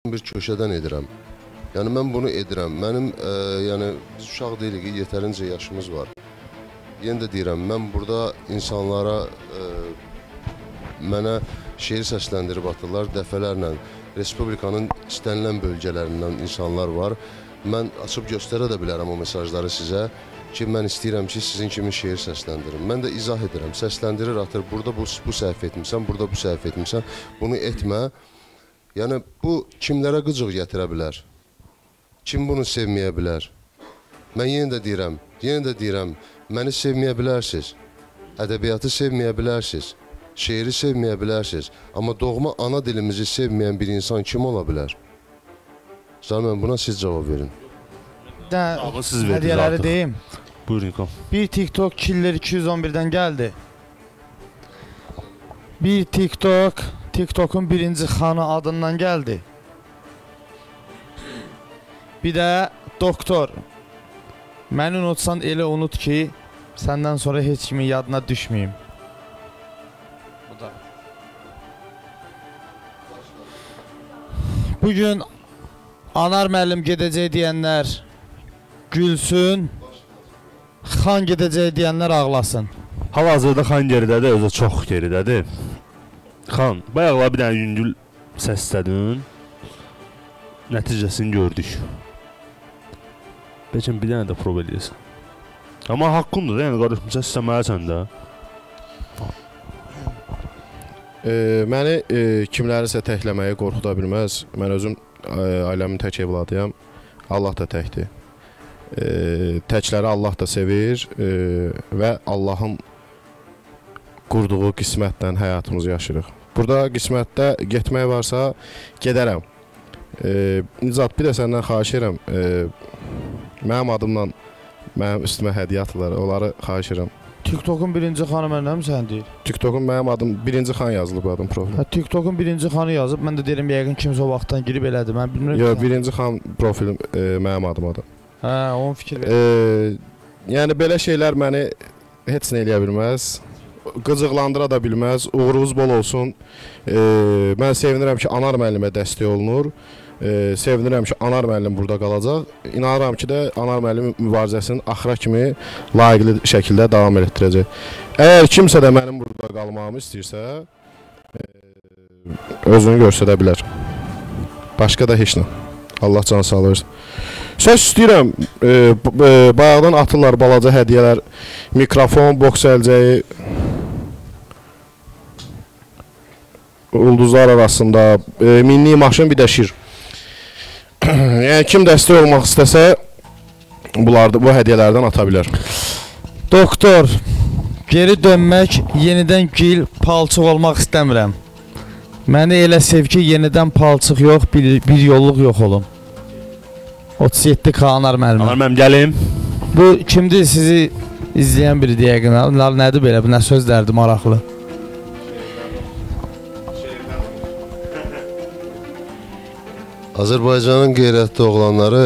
Bir köşədən edirəm. Yəni mən bunu edirəm. Mənim, yəni biz uşaq deyilik ki, yetərincə yaşımız var. Yenə də deyirəm, mən burada insanlara mənə şeir səsləndirib atırlar dəfələrlə. Respublikanın istənilən bölgələrindən insanlar var. Mən açıb göstərə də bilərəm o mesajları sizə ki, mən istəyirəm ki, sizin kimi şeir səsləndirim. Mən də izah edirəm. Səsləndirir, atır. Burada bu səhv etmirsən, burada bu səhv etmirsən. Bunu etmə. Yəni, bu kimlərə qıcıq gətirə bilər? Kim bunu sevməyə bilər? Mən yenə də deyirəm, yenə də deyirəm, məni sevməyə bilərsiniz, ədəbiyyatı sevməyə bilərsiniz, şeiri sevməyə bilərsiniz. Amma doğma ana dilimizi sevməyən bir insan kim ola bilər? Zamin, buna siz cavab verin. Siz verdiniz artıq. Deyim. Buyurun, İlqam. Bir TikTok Killer 211-dən gəldi. Bir TikTok, TikTok'un birinci xanı adından gəldi. Bir də doktor. Məni unutsan elə unut ki, səndən sonra heç kimin yadına düşməyim. Bu da. Bugün Anar müəllim gedəcək deyənlər gülsün, xan gedəcək deyənlər ağlasın. Hal-hazırda xan geridədir, özü çox geridədir. Xan, bayaqlar bir dənə yüngül səslədin, nəticəsini gördük. Bəlkə bir dənə də prova eləyəsən. Amma haqqındır da, yəni qardaşım, səsləməlisən də. Məni kimlərisə təkləməyi qorxuda bilməz. Mən özüm ailəmin tək evladıyam. Allah da təkdir. Təkləri Allah da sevir və Allahın qurduğu qismətlə həyatımızı yaşayırıq. Burada qismətdə getmək varsa gedərəm. Nicat, bir də səndən xahiş edirəm. Mənim adımla mənim üstümə hədiyyə atırlar. Onları xahiş edirəm. TikTok'un birinci xanı mənəm sən deyir. TikTok'un mənim adım birinci xan yazılıb adım profilim. Hə, TikTok'un birinci xanı yazıb. Mən də deyirəm yəqin kimsə o vaxtdan girib elədi. Mən bilmirəm. Yox, birinci xan profilim mənim adımadır. Hə, onun fikir ver. Yəni belə şeylər məni heç nə eləyə bilməz. Qıcıqlandıra da bilməz. Uğurunuz bol olsun. Mən sevinirəm ki, Anar müəllimə dəstək olunur. Sevinirəm ki, Anar müəllim burada qalacaq. İnanıram ki də Anar müəllim mübarizəsinin axıra kimi layiqli şəkildə davam elətdirəcək. Əgər kimsə də mənim burada qalmağımı istəyirsə, özünü göstərə bilər. Başqa da heç nə. Allah can sağlığı versin. Söz istəyirəm, bayaqdan atırlar balaca hədiyyələr, mikrofon, boks əlcəyi, ulduzlar arasında, milli maşın, bir də şir. Yəni, kim dəstək olmaq istəsə, bu hədiyyələrdən ata bilər. Doktor, geri dönmək, yenidən gil, palçıq olmaq istəmirəm. Məni elə sev ki, yenidən palçıq yox, bir yolluq yox olum. 37K Anar müəllim. Anar müəllim, gəlim. Bu kimdir sizi izləyən biri deyəqin? Nədir belə? Bu nə sözlərdir maraqlı? Azərbaycanın qeyrətli oğlanları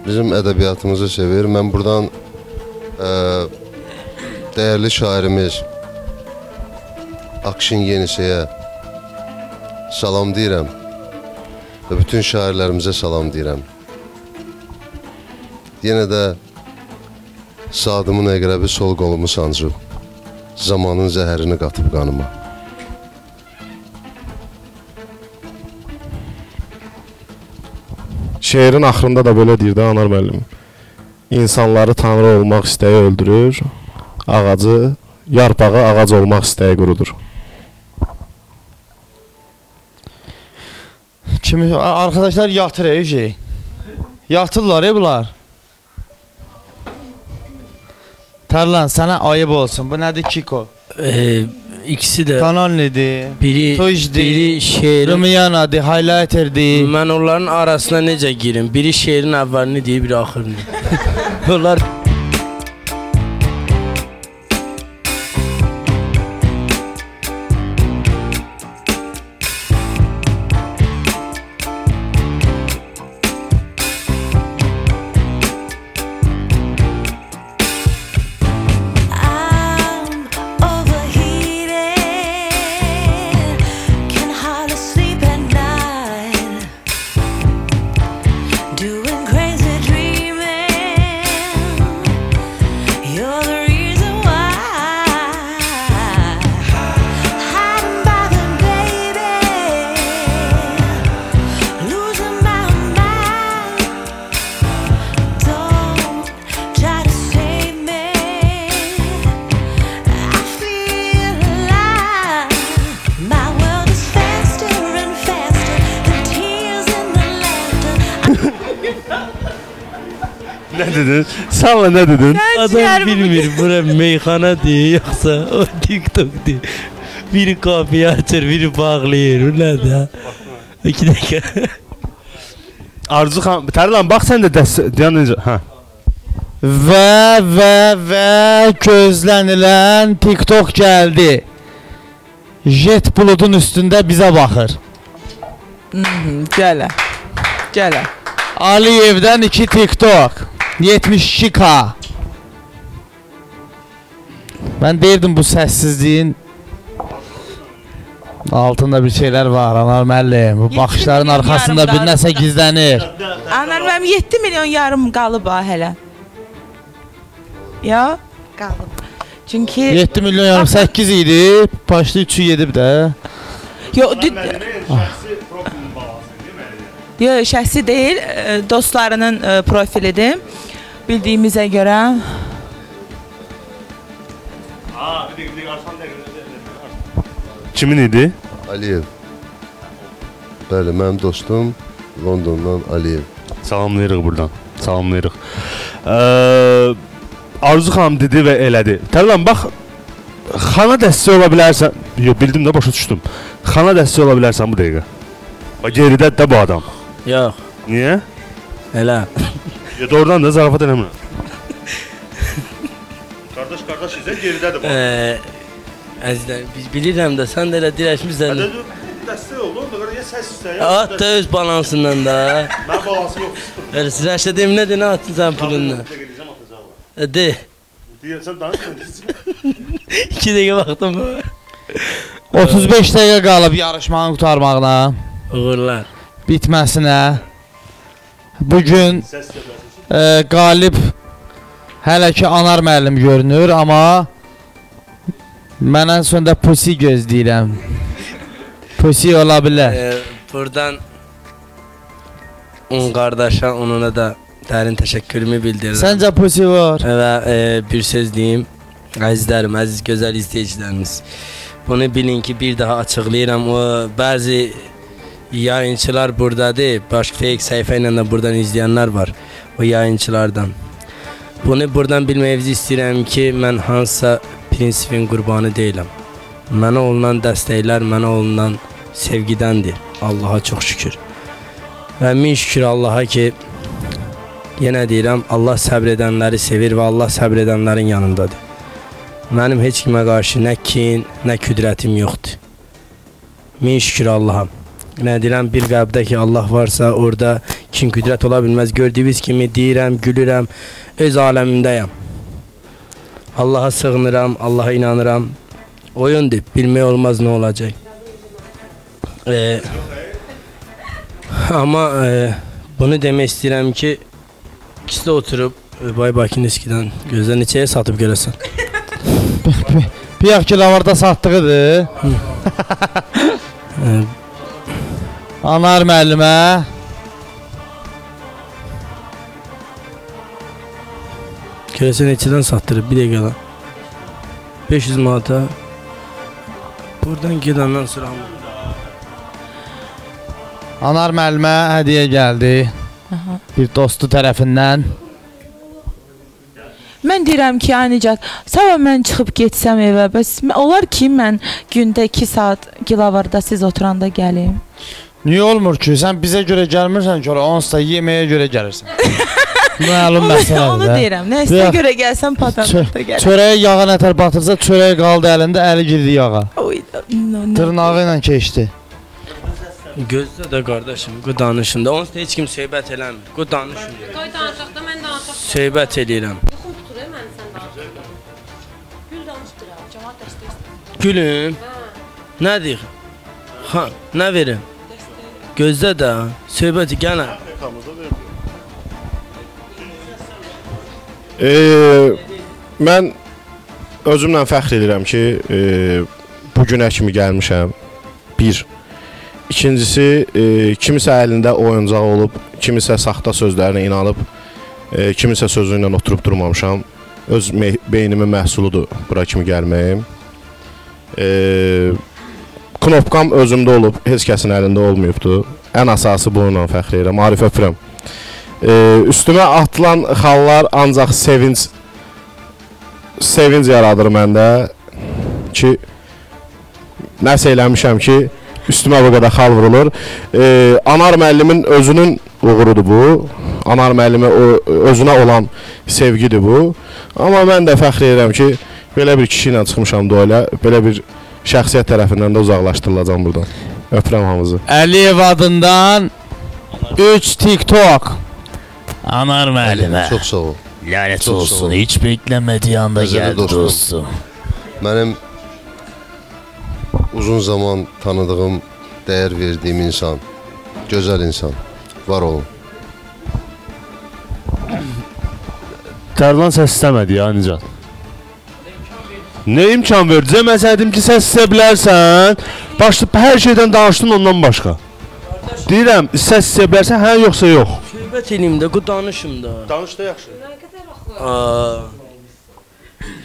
bizim ədəbiyyatımızı sevir. Mən buradan dəyərli şairimiz Akşin Yeniseyə salam deyirəm və bütün şairlərimizə salam deyirəm. Yenə də Sadımın əqrəbi sol qolumu sancıb, zamanın zəhərini qatıb qanıma. Şeirin axırında da belə deyir də Anar müəllim. İnsanları tanrı olmaq istəyi öldürür, ağacı, yarpağı ağac olmaq istəyi qurudur. Kimi, arkadaşlar yatır ey şey. Yatırlar bunlar. Tərlan, sənə ayıb olsun. Bu nədir Kiko? İkisi də. Kanonlidir, biri, Tujdir, biri şeirin... Rumiyanadır, highlighterdir. Mən onların arasına necə girim? Biri şeirin əvvəlini deyir, biri axırını. Onlar... Can hardly sleep at night. Nə dedin? Salla nə dedin? Adam bilmir, bura meyxana deyir, yoxsa o TikTok deyir. Biri qapıyı açır, biri bağlayır. Bu nədir ha? 2 dəqiqə. Arzu xan, Tərlan bax sən də dəstə, deyən necə? Hə. Və gözlənilən TikTok gəldi. Jet buludun üstündə bizə baxır. Gələ. Gələ. Aliyevdən 2 TikTok. 72K. Mən deyirdim bu səssizliyin altında bir şeylər var Anar müəllim. Bu baxışların arxasında bir nəsə gizlənir. Anar müəllim 7 milyon yarım qalıb ha hələ. Ya, qalıb. Çünki 7 milyon yarım 8 idi. Başlı 3-ü yedib də. Yox, yox, şəxsi deyil, dostlarının profilidir. Bildiyimizə görə. Kimin idi? Aliyev. Bəli, mənim dostum Londondan Aliyev. Salamlayırıq buradan. Salamlayırıq. Arzu xanım dedi və elədi. Tərlan, bax, xana dəstə ola bilərsən. Yox, bildim də, başa düşdüm. Xana dəstə ola bilərsən bu dəqiqə. Bax, geridə də bu adam. Yox. Niyə? Elə. Yox, doğrudan da zarafat eləmirəm. Qardaş, qardaş izə geridədir bu adam. Əzizlər, biz bilirəm də, sən də elə dirəşmirsən. Dəstək oldu, orada ya səs üstə, ya... At da öz balansından da. Mən balansım yox, sıfır. Elə sizə deyim, nə de, nə atdın sən pulunla? De. Deyirsən, danışmın. 2 dəqiqə vaxtım var. 35 dəqiqə qalıb yarışmanın qurtarmağına. Uğurlar. Bitməsinə. Bugün qalib hələ ki Anar müəllim görünür, amma mən ən sonda Pusi gözləyirəm. Pusi ola bilər. Buradan on qardaşa, onuna da dərin təşəkkürümü bildirirəm. Səncə Pusi var? Və bir söz deyim, əzizlərim, əziz gözəl izləyicilərimiz. Bunu bilin ki, bir daha açıqlayıram. O, bəzi yayınçılar buradadır, başqa fake səhifə ilə də buradan izləyənlər var, o yayınçılardan. Bunu buradan bilməyinizi istəyirəm ki, mən hansısa prinsipin qurbanı deyiləm. Mənə olunan dəstəklər, mənə olunan sevgidəndir. Allaha çox şükür. Və min şükür Allaha ki, yenə deyirəm, Allah səbr edənləri sevir və Allah səbr edənlərin yanındadır. Mənim heç kimə qarşı nə kin, nə küdrətim yoxdur. Min şükür Allaha. Nə deyirəm, bir qəlbdə ki, Allah varsa orada kin küdrət ola bilməz. Gördüyünüz kimi deyirəm, gülürəm, öz aləmimdəyəm. Allaha sığınıram, Allaha inanıram. Oyundur, bilmək olmaz nə olacaq. Amma bunu demək istəyirəm ki, ikisi də oturub, Bay Bakınskidən gözlə neçəyə satıb görəsən? Bir yaxı ki, lavarda satdığıdır. Anar müəllimə. Görəsən neçədən satdırıb, bir dəqiqə lan. 500 manata. Buradan gedəndən sonra hamı. Anar müəllimə hədiyyə gəldi. Aha. Bir dostu tərəfindən. Mən deyirəm ki, ay Nicat, sabah mən çıxıb getsəm evə, bəs olar ki, mən gündə 2 saat Gilavarda siz oturanda gəlim? Niyə olmur ki? Sən bizə görə gəlmirsən ki, onsuz da yeməyə görə gəlirsən. Məlum məsələdir. Onu deyirəm. Nə sizə görə gəlsəm, patanlıqda gəlirəm. Çörəyə yağa nətər batırsa, çörək qaldı əlində, əli girdi yağa. Dırnağı ilə keçdi. Gözlə də qardaşım, qoy danışın da. Onsuz da heç kim söhbət eləmir. Qoy danışın. Qoy danışaq da, mən danışaq. Söhbət eləyirəm. Yuxum tutur, mən sən danışaq. Gül danışdır, cəmaat dəstək istəyir. Gülüm? Nə deyir? Xan, nə verim? Gözlə də, söhbəti gələn. Mən özümlə fəxr edirəm ki, bu günə kimi gəlmişəm. Bir. İkincisi, kimisə əlində oyuncaq olub, kimisə saxta sözlərinə inanıb, kimisə sözü ilə oturub durmamışam. Öz beynimin məhsuludur bura kimi gəlməyim. Knopkam özümdə olub, heç kəsin əlində olmayıbdır. Ən əsası bununla fəxr edirəm, Arif öpürəm. Üstümə atılan xallar ancaq sevinc yaradır məndə ki, nəsə eləmişəm ki, üstümə bu qədər xal vurulur. Anar müəllimin özünün uğurudur bu. Anar müəllimə özünə olan sevgidir bu. Amma mən də fəxr edirəm ki, belə bir kişi ilə çıxmışam duelə, belə bir şəxsiyyət tərəfindən də uzaqlaşdırılacam buradan. Öpürəm hamınızı. Əliyev adından 3 TikTok. Anar müəllimə. Çox sağ ol. Lanet olsun, hiç beklemediği anda geldi dostum. Mənim uzun zaman tanıdığım, dəyər verdiyim insan, gözəl insan. Var olun. Tərlan səs istəmədi ya, Nicat. Nə imkan verdi? Mən sənə dedim ki, səs istəyə bilərsən. Başlayıb hər şeydən danışdın ondan başqa. Deyirəm, səs istəyə bilərsən, hə yoxsa yox. Söhbət eləyim də, danışım da. Danış da yaxşı.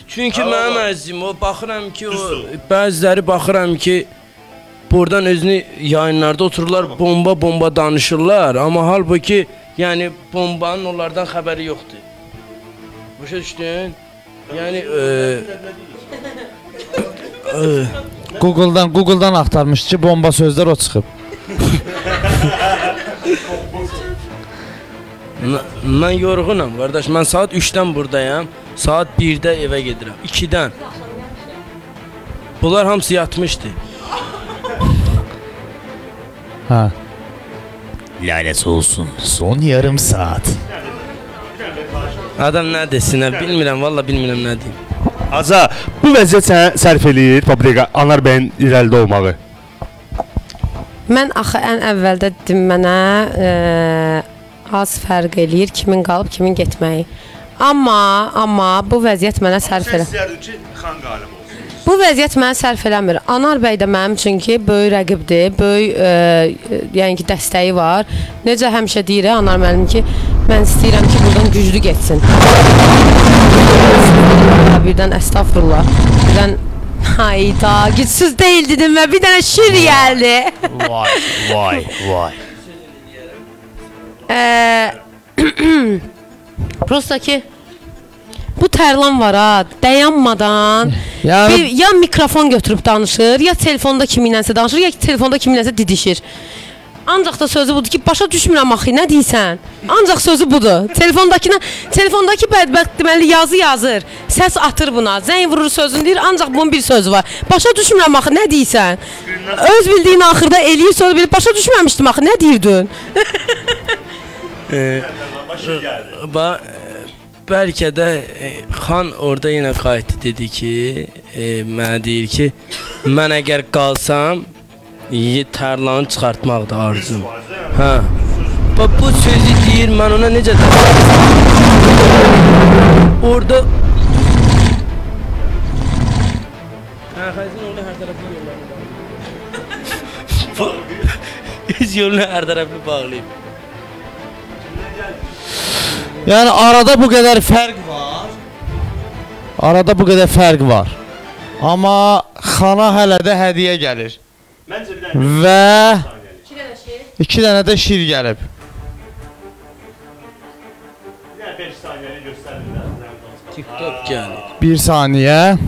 Çünki mənim əzizim, o baxıram ki, bəziləri baxıram ki, buradan özünü yayınlarda otururlar, bomba-bomba danışırlar. Amma halbuki, yəni bombanın onlardan xəbəri yoxdur. Başa düşdün? Yəni... Google'dan axtarmış ki, bomba sözlər o çıxıb. Mən yorğunam, qardaş. Mən saat 3-dən buradayam. Saat 1-də evə gedirəm. 2-dən. Bunlar hamısı yatmışdı. Hə. Lanet olsun. Son yarım saat. Adam nə desin, bilmirəm, valla bilmirəm nə deyim. Aza, bu vəziyyət sənə sərf eləyir, Paprika, Anar bəyin irəlidə olmağı. Mən axı ən əvvəldə dedim mənə az fərq eləyir kimin qalıb, kimin getməyi. Amma bu vəziyyət mənə sərf eləmir. Bu vəziyyət mənə sərf eləmir. Anar bəy də mənim üçün ki, böyük rəqibdir, böyük yəni ki, dəstəyi var. Necə həmişə deyir Anar müəllim ki, mən istəyirəm ki, buradan güclü getsin. Birdən əstağfurullah, birdən hayda, gücsüz deyil dedim və bir dənə şir gəldi. Vay, vay, vay. Prosta ki, bu Tərlan var ha, dayanmadan yəni... bir, ya mikrofon götürüb danışır, ya telefonda kiminlənsə danışır, ya telefonda kiminlənsə didişir. Ancaq da sözü budur ki, başa düşmürəm axı, nə deyirsən? Ancaq sözü budur. Telefondakı bədbəxt deməli yazı yazır, səs atır buna, zəng vurur sözünü deyir, ancaq bunun bir sözü var. Başa düşmürəm axı, nə deyirsən? Öz bildiyini axırda eləyir, sonra bilir, başa düşməmişdim axı, nə deyirdin? Bəlkə də xan orada yenə qayıtdı, dedi ki, mənə deyir ki, mən əgər qalsam, Tərlanı çıxartmaqdır arzum. Hə. Bax, bu sözü deyir, mən ona necə də... Orada... Hə, xəzin orada hər tərəfli yollarını bağlayıb. Öz yolunu hər tərəfli bağlayıb. Yəni, arada bu qədər fərq var. Arada bu qədər fərq var. Amma xana hələ də hədiyyə gəlir. Və iki dənə də şir gəlib. TikTok gəlib. Bir saniyə.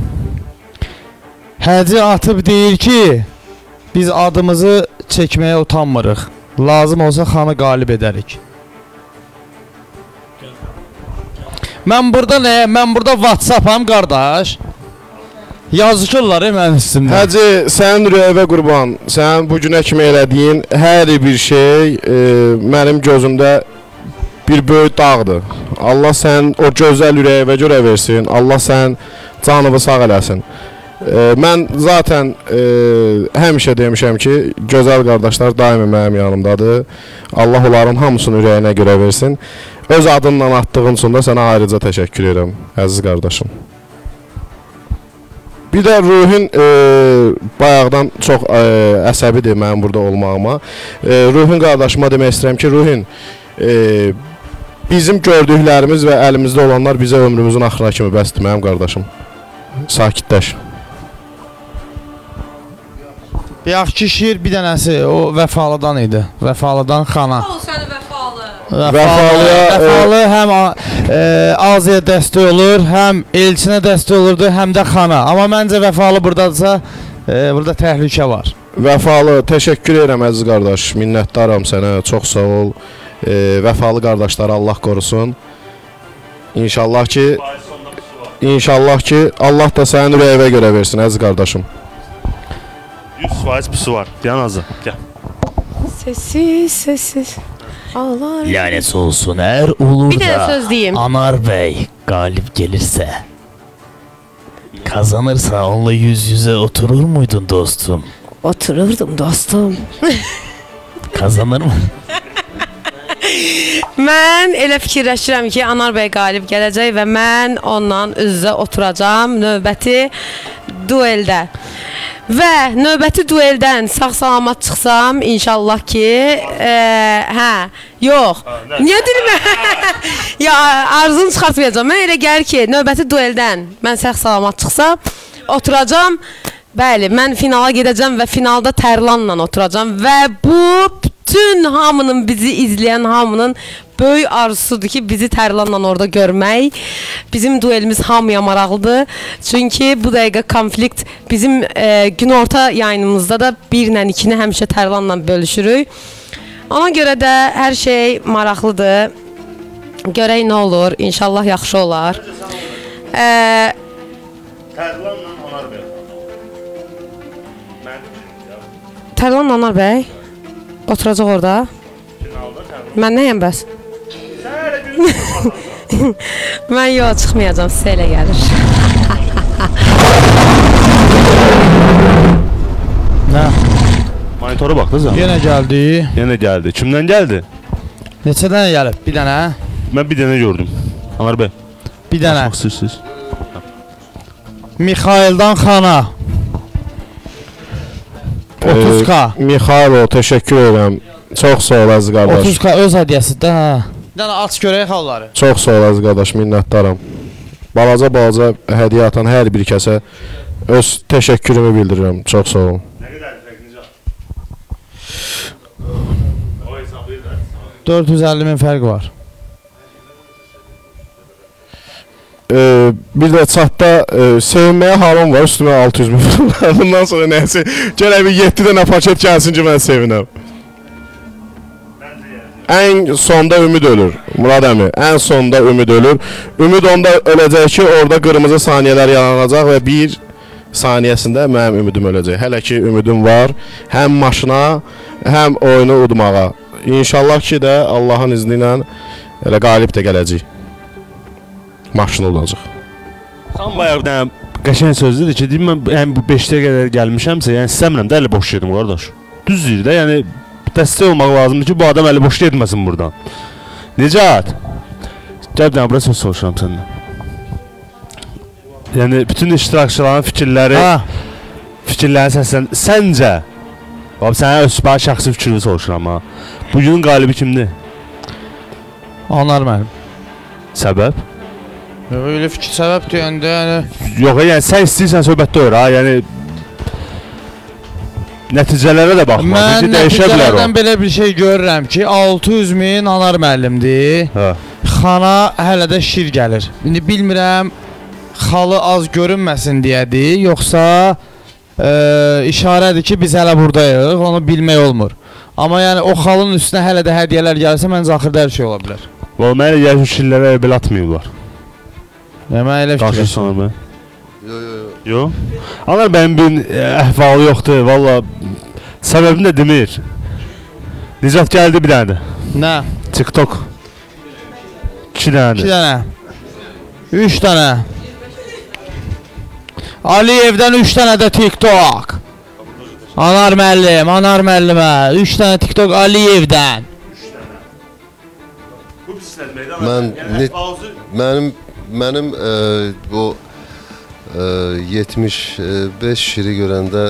Həci atıb deyir ki, biz adımızı çəkməyə utanmırıq. Lazım olsa xanı qalib edərik. Mən burada nəyə? Mən burada WhatsApp-am qardaş. Yazışırlar mənim üstümdə. Hacı, sənin ürəyivə qurban, sənin bu günə kimi elədiyin hər bir şey mənim gözümdə bir böyük dağdır. Allah sənin o gözəl ürəyivə görə versin, Allah sənin canını sağ eləsin. Mən zaten həmişə demişəm ki, gözəl qardaşlar daimi mənim yanımdadır. Allah onların hamısını ürəyinə görə versin. Öz adınla atdığın üçün də sənə ayrıca təşəkkür edirəm, əziz qardaşım. Bir də Ruhin bayaqdan çox əsəbidir mənim burada olmağıma. Ruhin qardaşıma demək istəyirəm ki, Ruhin, bizim gördüklərimiz və əlimizdə olanlar bizə ömrümüzün axırına kimi bəsdir mənim qardaşım. Sakitləş. Bayaqki şir bir dənəsi o Vəfalıdan idi. Vəfalıdan xana. Ol səni Vəfalı. Vəfalı həm Aziya dəstək olur, həm Elçinə dəstək olurdu, həm də Xana. Amma məncə Vəfalı buradadırsa, burada təhlükə var. Vəfalı, təşəkkür edirəm əziz qardaş. Minnətdaram sənə, çox sağ ol. Vəfalı qardaşları Allah qorusun. İnşallah ki, Allah da sənin ürəyivə görə versin, əziz qardaşım. 100% pusu var. Yan Azı, gəl. Sessiz, sessiz. Ağlar. Lanet olsun, eğer olur bir da söz diyeyim. Anar Bey galip gelirse, kazanırsa onunla yüz yüze oturur muydun dostum? Otururdum dostum. Kazanır mı? Mən elə fikirləşirəm ki, Anar bəy qalib gələcək və mən ondan üz-üzə oturacağam növbəti dueldə. Və növbəti dueldən sağ-salamat çıxsam, inşallah ki, hə, yox. Niyə dilmə? Ya, arzunu çıxartmayacağam. Mən elə gəlir ki, növbəti dueldən mən sağ-salamat çıxsam, oturacağam. Bəli, mən finala gedəcəm və finalda Tərlanla oturacağam və bu bütün hamının, bizi izləyən hamının böyük arzusudur ki, bizi Tərlanla orada görmək. Bizim duelimiz hamıya maraqlıdır. Çünki bu dəqiqə konflikt bizim günorta yayınımızda da 1 ilə 2-ni həmişə Tərlanla bölüşürük. Ona görə də hər şey maraqlıdır. Görək nə olur. İnşallah yaxşı olar. Tərlanla Anar bəy. Tərlanla Anar bəy oturacaq orada. Mən nəyəm bəs? Mən yox, çıxmayacağam, sizə elə gəlir. Nə? Monitora baxdınız ha? Yenə gəldi. Yenə gəldi. Kimdən gəldi? Neçə dənə gəlib? Bir dənə? Mən bir dənə gördüm. Anar bəy. Bir dənə. Açmaq istəyirsiniz. Mixaildən Xana. 30K. Mixailo, təşəkkür edirəm. Çox sağ ol əziz qardaş. 30K öz hədiyyəsidir də, hə. Bir dənə aç görək xalları. Çox sağ ol əziz qardaş, minnətdaram. Balaca-balaca hədiyyə atan hər bir kəsə öz təşəkkürümü bildirirəm. Çox sağ olun. Nə qədər fərq necə? O hesablayır da. 450 min fərq var. Bir də çatda sevinməyə halım var, üstümə 600 min vururlar. Bundan sonra nəsə, gələk bir 7 dənə paket gəlsin ki, mən sevinəm. Ən sonda ümid ölür, Murad əmi, ən sonda ümid ölür. Ümid onda öləcək ki, orada qırmızı saniyələr yaranacaq və bir saniyəsində mənim ümidim öləcək. Hələ ki, ümidim var, həm maşına, həm oyunu udmağa. İnşallah ki də Allahın izni ilə elə qalib də gələcək. Maşını olacaq. Xan bayaq bir dənə qəşəng söz dedi ki, deyim, mən yəni, bu 5-ə qədər gəlmişəmsə, yəni istəmirəm də əli boş gedim qardaş. Düz deyir də, yəni dəstək olmaq lazımdır ki, bu adam əli boş getməsin buradan. Nicat, gəl bir dənə bura söz soruşuram səndən. Yəni bütün iştirakçıların fikirləri, fikirlərini səslən, səncə, bax, sənə öz şəxsi fikrini soruşuram ha. Bugünün qalibi kimdir? Anar mənim. Səbəb? Öyle fikir səbəb deyəndə, yəni... Yox, yəni sən istəyirsən söhbətdə öyle, ha, yəni... Nəticələrə də baxma, mən dəyişə bilər o. Mən nəticələrdən belə bir şey görürəm ki, 600 min Anar müəllimdir. Hə. Xana hələ də şir gəlir. İndi bilmirəm, xalı az görünməsin deyədir, yoxsa işarədir ki, biz hələ buradayıq, onu bilmək olmur. Amma yəni o xalın üstünə hələ də hədiyyələr gəlsə, məncə axırda hər şey ola bilər. Valla, mənə elə gəlir ki, şirlərə belə atmayıblar. Mən elə fikirləşirəm. Yox, yox, yox. Yox? Anar bəyin bir əhvalı yoxdur, valla. Səbəbini də demir. Nicat gəldi bir dənə də. Nə? TikTok. 2 dənədir. 2 dənə. 3 dənə. Aliyevdən 3 dənə də TikTok. Anar müəllim, Anar müəllimə. 3 dənə TikTok Aliyevdən. Mənim bu 75 şiri görəndə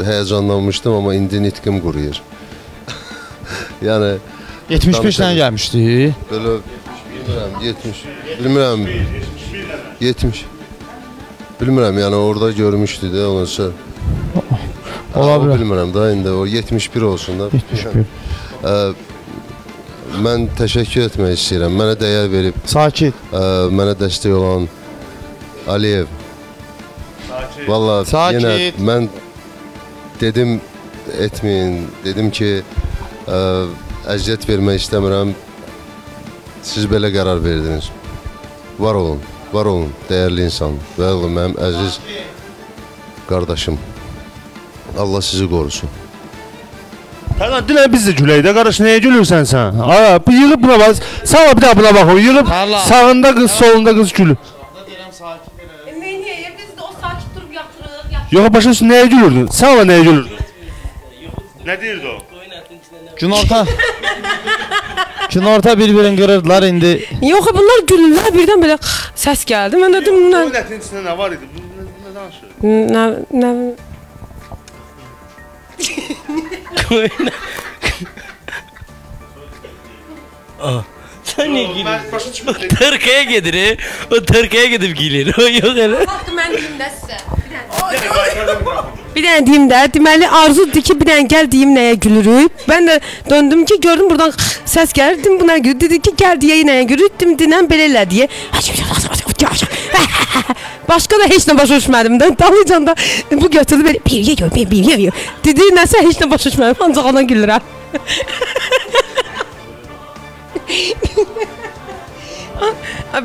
həyəcanlanmışdım, amma indi nitqim quruyur. Yəni 75 dənə gəlmişdi. Belə bilmirəm, 70, bilmirəm. 70. Bilmirəm, yəni orada görmüşdü də onunsa. Ola bilər. Bilmirəm da indi o 71 olsun da. 71. Mən təşəkkür etmək istəyirəm. Mənə dəyər verib. Sakit. Mənə dəstək olan Aliyev. Sakit. Vallahi Sakit. Yenə mən dedim etməyin. Dedim ki, əziyyət vermək istəmirəm. Siz belə qərar verdiniz. Var olun, var olun, dəyərli insan. Var olun mənim əziz qardaşım. Allah sizi qorusun. Tərlan, dinlə biz də gülək də, qardaş, nəyə gülürsən sən? Aya, bu yığıb buna bax, sağ bir daha buna bax, o yığıb sağında qız, solunda qız gülür. Niyə? Biz də o sakit durub yatırıq. Yox, başa düşdün, nəyə gülürdün? Sən ola nəyə gülürdün? Nə deyirdi o? Günorta. Günorta bir-birini qırırdılar indi. Yox, bunlar gülürlər, birdən belə səs gəldi. Mən dedim, nə? Bu nətin içində nə var idi? Bu nə danışır? Nə? Sən niyə gülürsən? O Türkiyəyə gedir, o Türkiyəyə gedib gülür. O yox elə. Vaxtı mən deyim də sizə. Bir dənə deyim də, deməli Arzudur ki, bir dənə gəl deyim nəyə gülürük. Mən də döndüm ki, gördüm buradan səs gəlir, dedim buna gülür. Dedi ki, gəl deyə nəyə gülürük, dedim dinən belə elə deyə. Başqa da heç nə başa düşmədim də. Dalıcan da bu götürdü belə bir. Dedi nəsə heç nə başa düşmədim, ancaq ona gülürəm.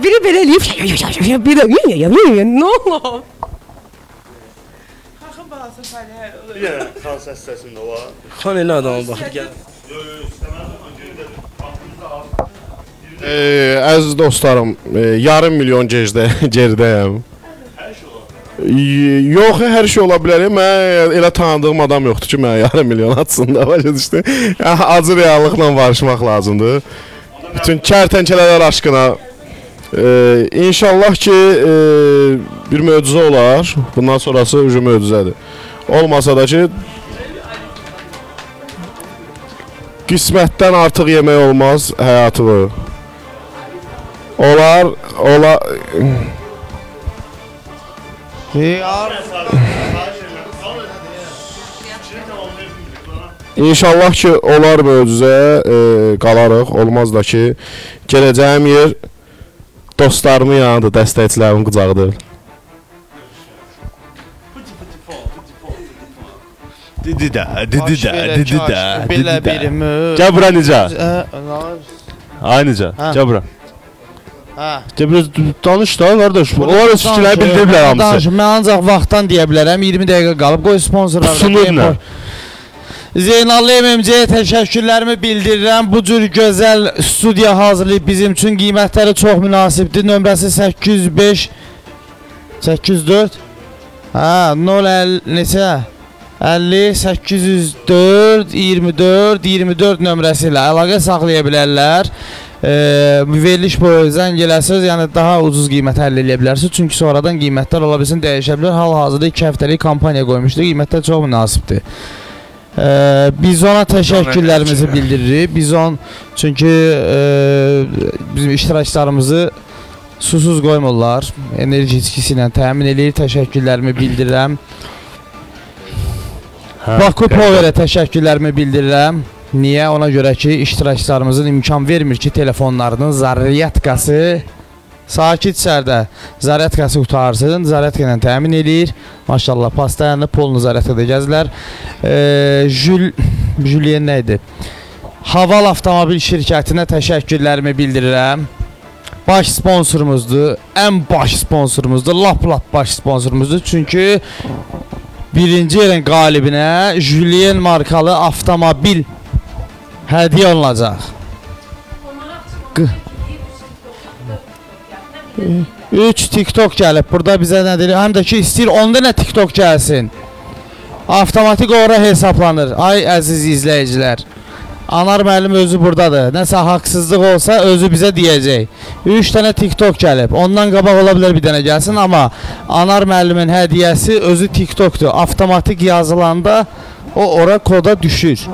Biri belə eləyib, biri nə olub? Xalqın balası Salihə olur. Bir dənə xan səs səsində olar. Xan elə adama baxır, gəl. Yox, yox, istəməzəm, Əziz dostlarım, yarım milyon geridəyəm. Yox, hər şey ola bilər. Mən elə tanıdığım adam yoxdur ki, mənə yarım milyon atsın da, başa düşdün. Acı reallıqla barışmaq lazımdır. Bütün kərtənkələlər aşkına. İnşallah ki, bir möcüzə olar. Bundan sonrası ucu möcüzədir. Olmasa da ki, qismətdən artıq yemək olmaz həyatı boyu. Olar, olar... İnşallah ki, olar möcüzə, qalarıq. Olmaz da ki, gələcəyim yer dostlarımın yanıdır, dəstəkçilərimin qucağıdır. Dedi də, dedi də, dedi də, dedi də. Gəl bura necə? Ay necə, gəl bura. Gəl biraz danış da qardaş. Onlar öz fikirləri bildiriblər hamısı. Mən ancaq vaxtdan deyə bilərəm, 20 dəqiqə qalıb. Qoy sponsorlar. Pusunur nə? Zeynallı MMC-yə təşəkkürlərimi bildirirəm. Bu cür gözəl studiya hazırlayıb bizim üçün. Qiymətləri çox münasibdir. Nömrəsi 805 804 hə, 050 neçə? 50 804 24 24 nömrəsi ilə əlaqə saxlaya bilərlər. Veriliş boyu zəng eləsəz, yəni daha ucuz qiymət həll eləyə bilərsiniz. Çünki sonradan qiymətlər ola bilsin dəyişə bilər. Hal-hazırda 2 həftəlik kampaniya qoymuşduq. Qiymətlər çox münasibdir. Biz ona təşəkkürlərimizi bildiririk. Bizon çünki bizim iştirakçılarımızı susuz qoymurlar. Enerji içkisi ilə təmin eləyir. Təşəkkürlərimi bildirirəm. Baku Power'ə təşəkkürlərimi bildirirəm. Niyə? Ona görə ki, iştirakçılarımızın imkan vermir ki, telefonlarının zaryatkası sakit sərdə zaryatkası qurtarsın, zaryatka ilə təmin eləyir. Maşallah, pastayanı polnu zaryatkada gəzirlər. Julien nə idi? Haval Avtomobil şirkətinə təşəkkürlərimi bildirirəm. Baş sponsorumuzdur, ən baş sponsorumuzdur, lap-lap baş sponsorumuzdur. Çünki birinci yerin qalibinə Julien markalı avtomobil hədiyyə olunacaq. 3 TikTok gəlib. Burada bizə nə deyir? Həm də ki, istəyir onda nə TikTok gəlsin. Avtomatik ora hesablanır. Ay əziz izləyicilər. Anar müəllim özü buradadır. Nəsə haqsızlıq olsa özü bizə deyəcək. 3 dənə TikTok gəlib. Ondan qabaq ola bilər bir dənə gəlsin, amma Anar müəllimin hədiyyəsi özü TikTokdur. Avtomatik yazılanda o ora koda düşür.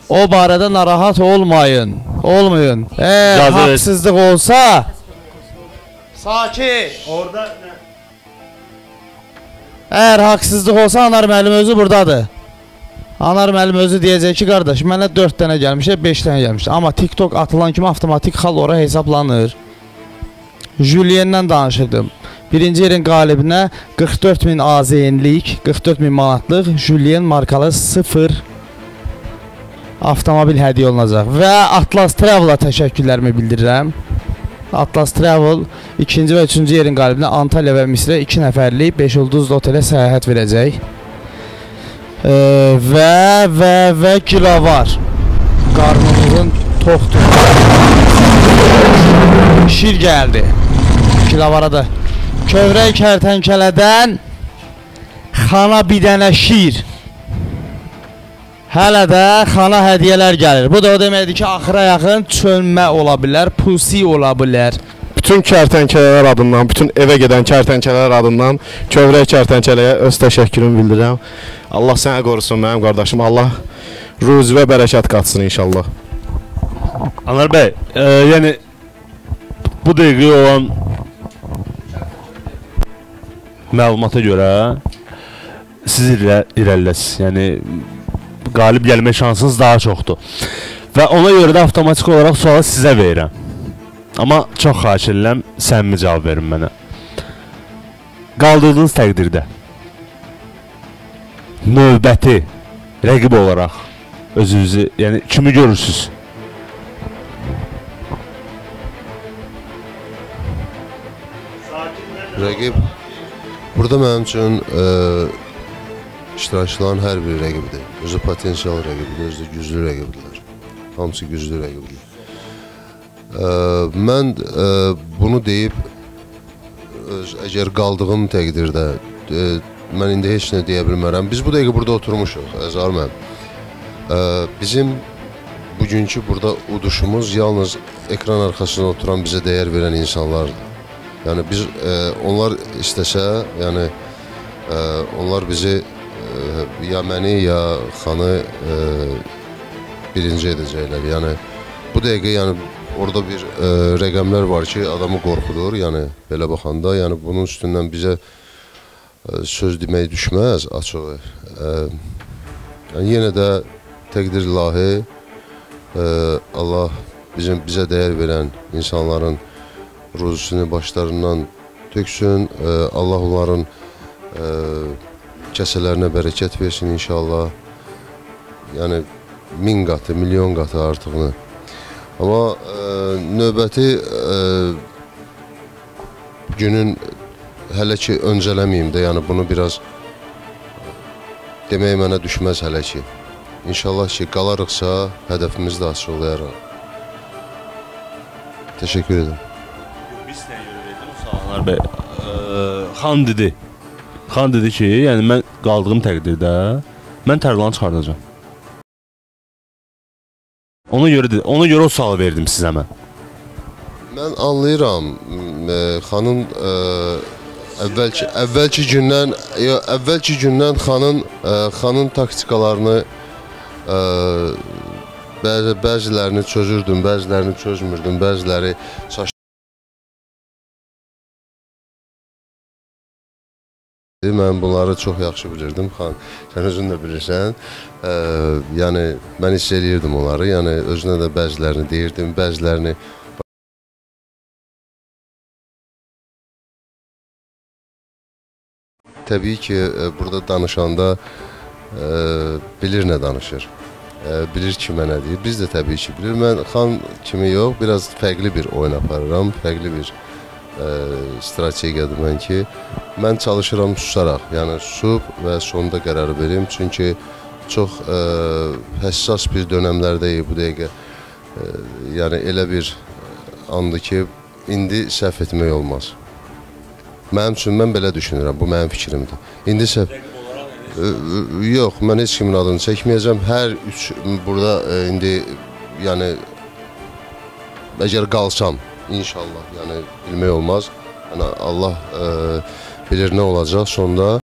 O barədə narahat olmayın. Olmayın. Əgər haqsızlıq olsa sakit. Orada nə? Əgər haqsızlıq olsa Anar müəllim özü buradadır. Anar müəllim özü deyəcək ki, qardaş, mənə 4 dənə gəlmişdi, 5 dənə gəlmişdi. Amma TikTok atılan kimi avtomatik xal ora hesablanır. Juliendən danışırdım. Birinci yerin qalibinə 44.000 AZN-lik, 44.000 manatlıq Julien markalı 0 avtomobil hədiyyə olunacaq. Və Atlas Travel-a təşəkkürlərimi bildirirəm. Atlas Travel ikinci və üçüncü yerin qalibinə Antalya və Misrə 2 nəfərlik 5 ulduzlu otelə səyahət verəcək. Və Gilavar. Qarnımızın toxdur. Şir gəldi. Gilavara da. Kövrək kərtənkələdən xana bir dənə şir. Hələ də xana hədiyyələr gəlir. Bu da o deməkdir ki, axıra yaxın çönmə ola bilər, pusi ola bilər. Bütün kərtənkələlər adından, bütün evə gedən kərtənkələlər adından kövrək kərtənkələyə öz təşəkkürümü bildirirəm. Allah sənə qorusun mənim qardaşım. Allah ruzi və bərəkət qatsın inşallah. Anar bəy, yəni bu dəqiqə olan məlumata görə siz irəliləsiniz. Yəni qalib gəlmə şansınız daha çoxdur. Və ona görə də avtomatik olaraq sualı sizə verirəm. Amma çox xahiş edirəm, səmimi cavab verin mənə. Qaldırdığınız təqdirdə növbəti rəqib olaraq özünüzü, yəni kimi görürsünüz? Rəqib, burada mənim üçün iştirakçıların hər bir rəqibidir. Özü potensial rəqibidir, özü də güclü rəqibidirlər. Hamısı güclü rəqibidir. Mən bunu deyib, əgər qaldığım təqdirdə, mən indi heç nə deyə bilmərəm. Biz bu dəqiqə burada oturmuşuq, Əzar müəllim. Bizim bugünkü burada uduşumuz yalnız ekran arxasında oturan bizə dəyər verən insanlardır. Yəni biz, onlar istəsə, yəni onlar bizi ya məni, ya xanı birinci edəcəklər. Yəni bu dəqiqə, yəni orada bir rəqəmlər var ki, adamı qorxudur, yəni belə baxanda, yəni bunun üstündən bizə söz demək düşməz açığı. Yəni yenə də təqdir ilahi, Allah bizə dəyər verən insanların ruzusunu başlarından töksün, Allah onların kəsələrinə bərəkət versin inşallah. Yəni 1000 qatı, milyon qatı artığını. Amma növbəti günün hələ ki öncələməyim də, yəni bunu biraz demək mənə düşməz hələ ki. İnşallah ki, qalarıqsa hədəfimizi də açıqlayarıq. Təşəkkür edirəm. Biz nəyə görə verdim o suallar bəy? Xan dedi. Xan dedi ki, yəni mən qaldığım təqdirdə mən Tərlanı çıxardacağam. Ona görə dedi, ona görə o sualı verdim sizə mən. Mən anlayıram xanın əvvəlki gündən xanın taktikalarını bəzilərini çözürdüm, bəzilərini çözmürdüm, bəziləri çaşdı. Mən bunları çox yaxşı bilirdim, xan. Sən özün də bilirsən. Yəni mən hiss eləyirdim onları. Yəni özünə də bəzilərini deyirdim, bəzilərini təbii ki, burada danışanda bilir nə danışır. Bilir ki, mənə deyir. Biz də təbii ki, bilir. Mən xan kimi yox, biraz fərqli bir oyun aparıram, fərqli bir strategiyadır mən ki, mən çalışıram susaraq, yəni susub və sonda qərarı verim. Çünki çox həssas bir dönəmlərdəyik bu dəqiqə. Yəni elə bir andır ki, indi səhv etmək olmaz. Mənim üçün, mən belə düşünürəm, bu mənim fikrimdir. İndi səhv... Yox, mən heç kimin adını çəkməyəcəm. Hər üç burada indi, yəni, əgər qalsam, inşallah, yəni bilmək olmaz. Yəni Allah bilir nə olacaq sonda.